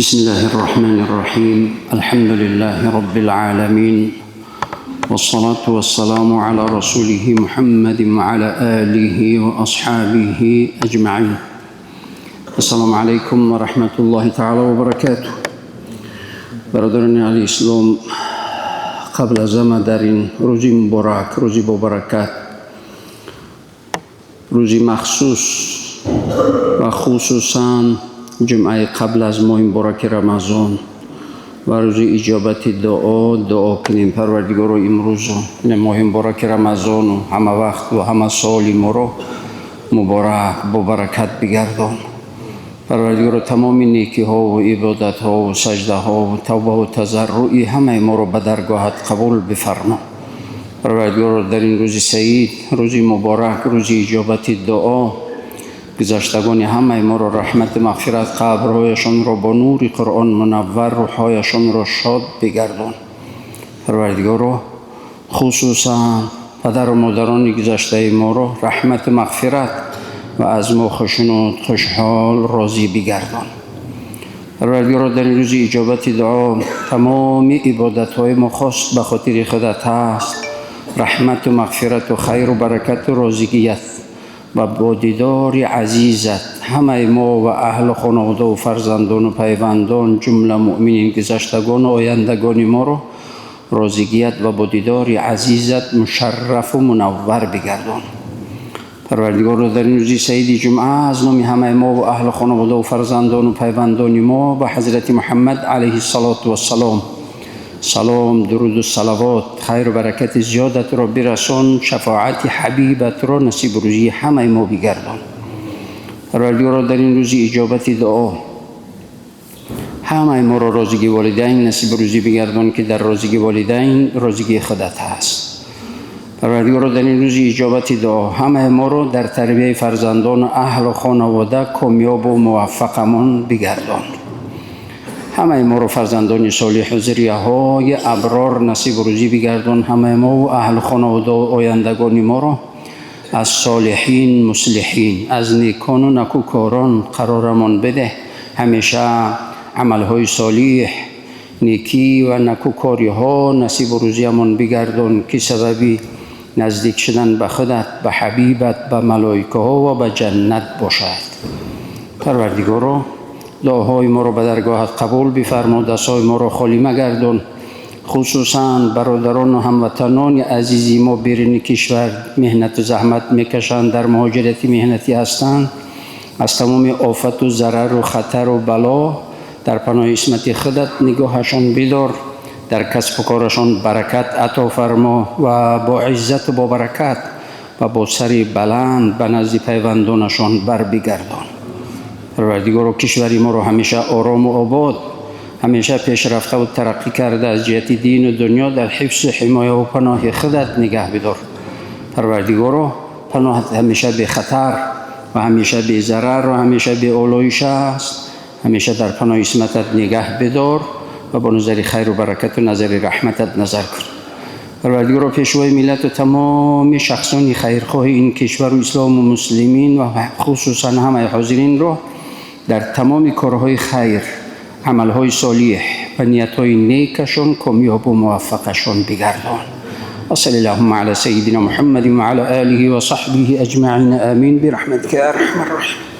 بسم الله الرحمن الرحيم. الحمد لله رب العالمين، والصلاة والسلام على رسوله محمد وعلى آله وأصحابه أجمعين. السلام عليكم ورحمة الله تعالى وبركاته. برادران اهل اسلام، قبل از همه در این روزی مبارک، روزی با برکت، روزی مخصوص و خصوصا جمعه قبل از ماه مبارک رمضان و روز اجابت دعا، دعا کنیم پروردگار امروز ماه مبارک رمضان و همه وقت و همه سال ما رو مبارک با برکت بگردان. پروردگار، تمام نیکی ها و عبادت ها و سجده ها و توبه و تضرعی همه ما رو به درگاهت قبول بفرما. پروردگار، در این روز سعید، روز مبارک، روز اجابت دعا، گذشتگان همه ما را رحمت، مغفرت، قبرهایشان را با نور قرآن منور، روحهایشان را شاد بگردان. پروردگارا، خصوصا پدر و مادران گذشته ما را رحمت، مغفرت و از ما خوشنود، خوشحال، راضی بگردان. پروردگارا، در این روز اجابت دعا، تمام عبادت های ما خاص به خاطر خودت هست، رحمت و مغفرت و خیر و برکت و راضیگیت و با دیدار عزیزت همه ما و اهل خانواده و فرزندان و پیوندان، جمله مؤمنین، گذشتگان و آیندگان ما رو راضیگیت و با دیدار عزیزت مشرف و منور بگردان. پروردگار، در این روزی سعید جمعه، از نام همه ما و اهل خانواده و فرزندان و پیوندان ما به حضرت محمد علیه الصلاة والسلام سلام، درود و صلوات، خیر و برکت زیادت را برسان. شفاعت حبیبت را نصیب روزی همه ما بگردان. پروردگارا، در این روزی اجابت دعا، همه ما را راضیگی والدین نصیب روزی بگردان که در راضیگی والدین راضیگی خودت هست. پروردگارا، در این روز اجابت دعا، همه ما را در تربیه فرزندان و اهل و خانواده کامیاب و موفقمان بگردان. همه ما رو فرزندان صالح و ذریه های ابرار نصیب روزی بگردان. همه ما و اهل خانواده و آیندگان ما رو از صالحین، مصلحین، از نیکان و نکوکاران قرارمان بده. همیشه عملهای صالح، نیکی و نکوکاری ها نصیب روزیمان بگردان که سببی نزدیک شدن به خودت، به حبیبت، به ملائکه ها و به جنت باشد. پروردگارا، دعاهای ما رو به درگاهت قبول بفرما، دستهای ما رو خالی مگردون. خصوصا برادران و هموطنان عزیزی ما بیرون کشور محنت و زحمت میکشند، در مهاجرت محنتی هستند، از تمام آفت و ضرر و خطر و بلا در پناه عصمت خودت نگاهشان بدار. در کسب و کارشان برکت عطا فرما و با عزت و با برکت و با سر بلند به نزد پیوندانشان بر بگردان. پروردگارا، کشوری ما رو همیشه آرام و آباد، همیشه پیشرفته و ترقی کرده، از جهت دین و دنیا در حفظ، حمایه و پناه خودت نگه بدار. پروردگارا، پناهت همیشه بی خطر و همیشه بی ضرر و همیشه بی آلایش است. همیشه در پناه عصمتت نگه بدار و با نظر خیر و برکت و نظر رحمتت نظر کن. پروردگارا، پیشوای ملت و تمام شخصان خیرخواه این کشور و اسلام و مسلمین و خصوصا همه حاضرین را در تمام کارهای خیر، عملهای صالح و نیتهای نیکشان کامیاب و موفقشان بگردان. و صلی اللهم على سيدنا محمد وعلى آله وصحبه أجمعين. آمين برحمتك يا أرحم الراحمين.